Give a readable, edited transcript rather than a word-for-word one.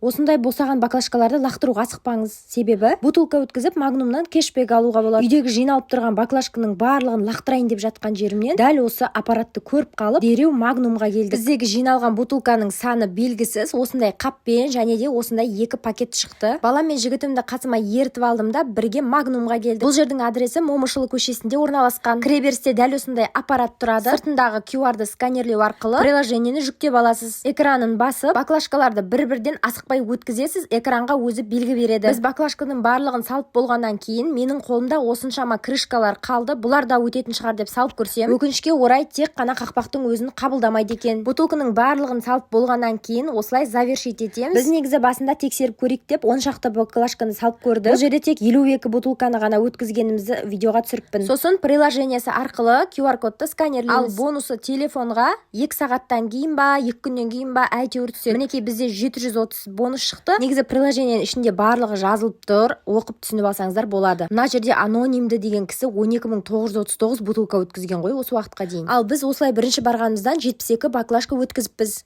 Осындай босаған баклажкаларды лақтыруға асықпаңыз, себебі бутылка өткізіп, Магнумнан кэшбэк алуға болады. Үйдегі жиналып тұрған баклажканың барлығын лақтырайын деп жатқан жерімнен дәл осы аппаратты көріп қалып, дереу Магнумға келдік. Біздегі жиналған бутылканың саны белгісіз, осындай қаппен және де осындай екі пакет шықты. Балам мен жігітімді қасыма ертіп алдым да, бірге Магнумға келдік. Бұл жердің адресі Момышұлы көшесінде орналасқан. Кіреберісте дәл осындай аппарат тұрады. Сыртындағы QR-ды сканерлеу арқылы приложениені жүктеп аласыз. Экранын басып, баклажкаларды бір бірден асықпай өткізесіз, экранға өзі белгі береді. Біз баклажканың барлығын салып болғаннан кейін менің қолымда осыншама крышкалар қалды. Бұлар да өтетін шығар деп салып көрсем, өкінішке орай, тек қана қақпақтың өзін қабылдамайды екен. Бутылканың барлығын салып болғаннан кейін осылай завершить етеміз. Біз негізі басында тексеріп көрейік деп 10 шақты баклажканы салып көрдік. Бұл жерде тек 52 бутылканы ғана өткізгенімізді видеоға түсіріппін. Сосын приложениесі арқылы QR кодты сканерлейміз. Ал бонусы телефонға 2 сағаттан кейін ба, 2 күннен кейін ба, әйтеуір түседі. Мінекей, бізде 730 бонус шықты. Негізі приложениенің ішінде барлығы жазылып тұр, оқып түсініп алсаңыздар болады. Мына жерде анонимді деген кісі 12 939 бутылка өткізген ғой осы уақытқа дейін. Ал біз осылай бірінші барғанымыздан 72 баклажка өткізіппіз.